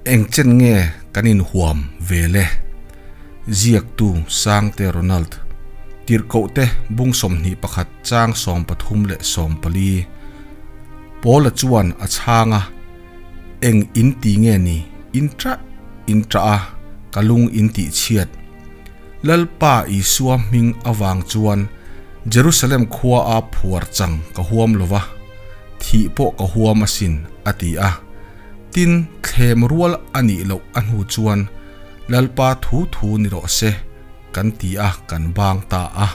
Eng chen nge kan inhuam ve le? Ziaktu Sangte Ronald, Tirhkohte bung 21 chang 34. Paula chuan a chhang a, Eng in ti nge ni? In ṭah in ṭah a, ka lung in tih chhiat. Lalpa Isua hming avang chuan Jerusalem khua a phuar chang ka huam lo va, thih pawh ka huam asin, a ti a. Tin, thlem rual a nih loh a hnu chuan Lalpa thu thu ni rawh se, kan ti a, kan bang ta a.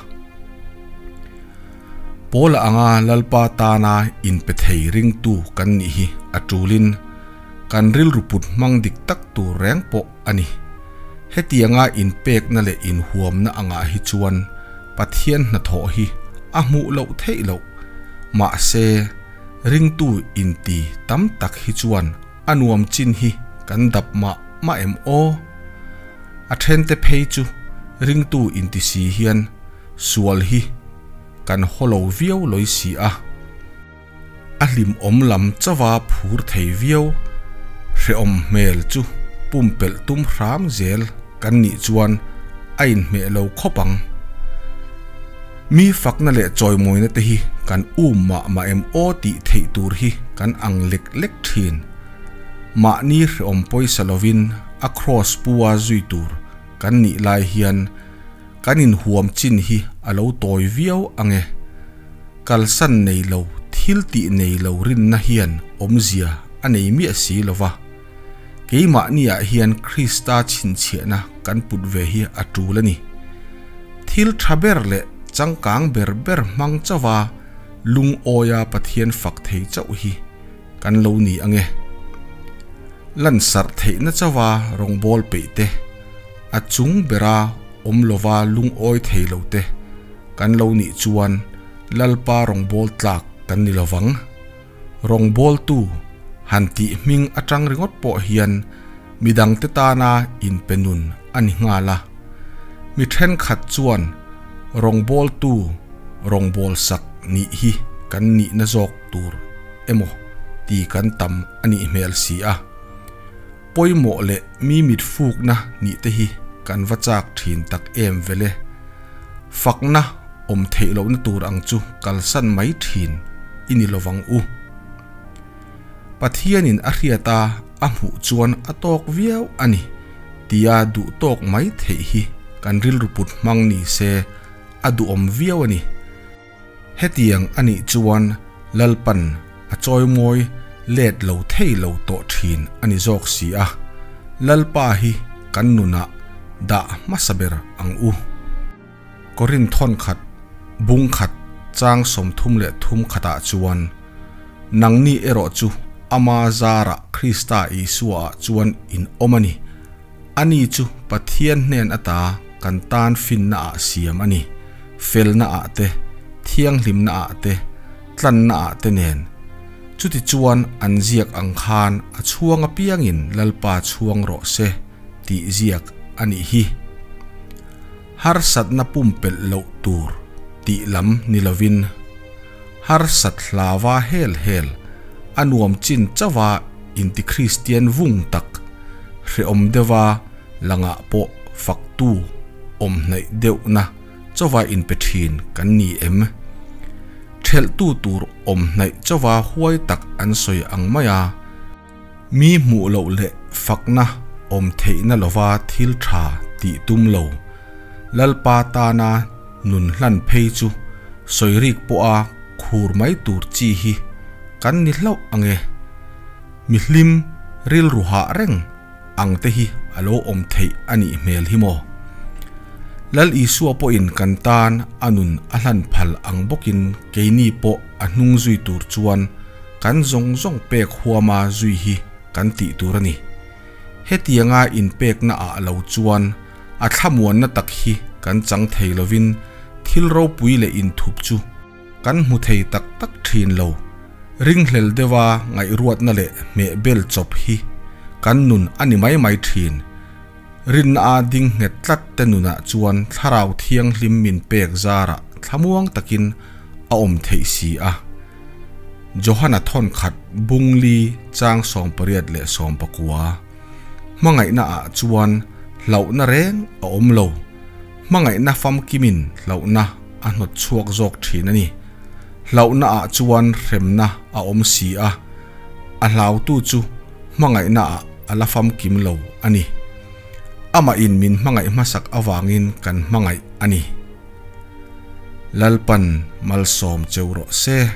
Paula anga Lalpa tana inpe thei ringtu kan nih hi a tulin kan rilru put hmang dik tak tur reng pawh a ni. Hetianga inpekna leh inhuamna angah hi chuan Pathian hnathawh hi a hmuh loh theih loh. Mahse, ringtu inti tam tak hi chuan a nuam chin hi kan dap mah mah em aw? A thente phei chu ringtu inti si hian sual hi kan haw lo viau lawi si a. A hlimawm lam chauha phur thei viau hrehawm hmel chu pumpelh tum hram zel kan nih chuan a inhmeh lo khawp ang. Mi fakna leh chawimawina te hi kan um mah mah em aw tih theih tur hi kan ang lek lek thin. Mahni hrehawm pawisa lovin a kraws pua zui tur kan nih lai hian kan inhuam chin hi a lo tawi viau ang e. Kalsan nei lo, thil tih nei lo rinna hian awmzia a nei miah si lo va. Keimahniah hian Krista chhinchhiahna kan put ve hi a tul a ni. Thil tha ber leh changkang ber ber hmang chauha lungawia Pathian fak thei chauh hi kan lo ni ang e. Lansarh theihna chauha rawngbâwl peih te, a chung bera awm lova lungawi thei lo te kan lo nih chuan Lalpa rawngbâwl tlâk kan ni lovang. Rawngbâwltu han tih hming aṭang ringawt pawh hian midangte tâna inpe nun a ni nghal a. Mi ṭhenkhat chuan rawngbâwltu rawngbâwlsak nih hi kan nihna zâwk tur emaw ti kan tam a nih hmel si a. Pawimawh leh mi mit fukna nih te hi kan va chak thin tak em vele. Fakna awm theih lohna tur ang chu kalsan mai thin i ni lovang u. Pathianin a hriat a, a hmuh chuan a tawk viau a ni tia duh tawk mai theih hi kan rilru put hmang ni se a duhawm viau a ni. Hetiang a nih chuan Lalpan a chawimawi let lo thei lo tawh thin a ni zawk si a, Lalpa hi kan nunah dah hmasa ber ang u. Korinth thawnkhat, bung khat, chang 33 khatah chuan, Nangni erawh chu Ama zarah Krista Isuaah chuan in awm a ni. Ani chu Pathian hnen ata kan tan finna ah siam a ni, felna ah te, thianghlimna ah te, tlanna ah te nen. Chutichuan an ziak ang khan a chhuang apiangin Lalpa chhuang rawh se tih ziak a nih hi. Harsatna pumpelh loh tur tih lam ni lovin, harsat hlava hel hel, a nuam chin chauha inti Kristian vung tak, hrehawm deuha langah pawh faktu awm hnaih deuhna chauha inpe thin kan ni em? Thelhtu tur awm hnaih chauha huai tak an sawi ang maia mi hmuh loh leh fakna awm theihna lova thil tha tih tum lo Lalpa tana nun hlan phei chu sawi rik pawha khur mai tur chi hi kan ni hlauh ang e. Mi hlim rilru hah reng ang te hi a lo awm theih a nih hmel hi maw? Lal Isua pawhin kan tan a nun a hlan phal ang bawkin keini pawh a hnung zui tur chuan kan zawng zawng pek huama zui hi kan tih tur a ni. Hetianga inpekna ah lo chuan a thlamuanna tak hi kan chang thei lovin thil ropui leh inthup chu kan hmu thei tak tak thin lo. Ringhlel deuha ngaihruatna leh hmehbel chawp hi kan nun a ni mai mai thin. Rinna a ding nghet tlat te nunah chuan Thlarau Thianghlim min pek zarah thlamuang takin a awm theih si a. Johana thawnkhat bungli chang 88 leh 19. Hmangaihna ah chuan hlauhna reng a awm lo. Hmangaihna famkimin hlauhna a hnawt chhuak zawk thin a ni. Hlauhna ah chuan hremna a awm si a, a hlautu chu hmangaihna ah a la famkim lo a ni. Amah in min hmangaih hmasak avangin kan hmangaih a ni. Lalpan malsawm cheu rawh se.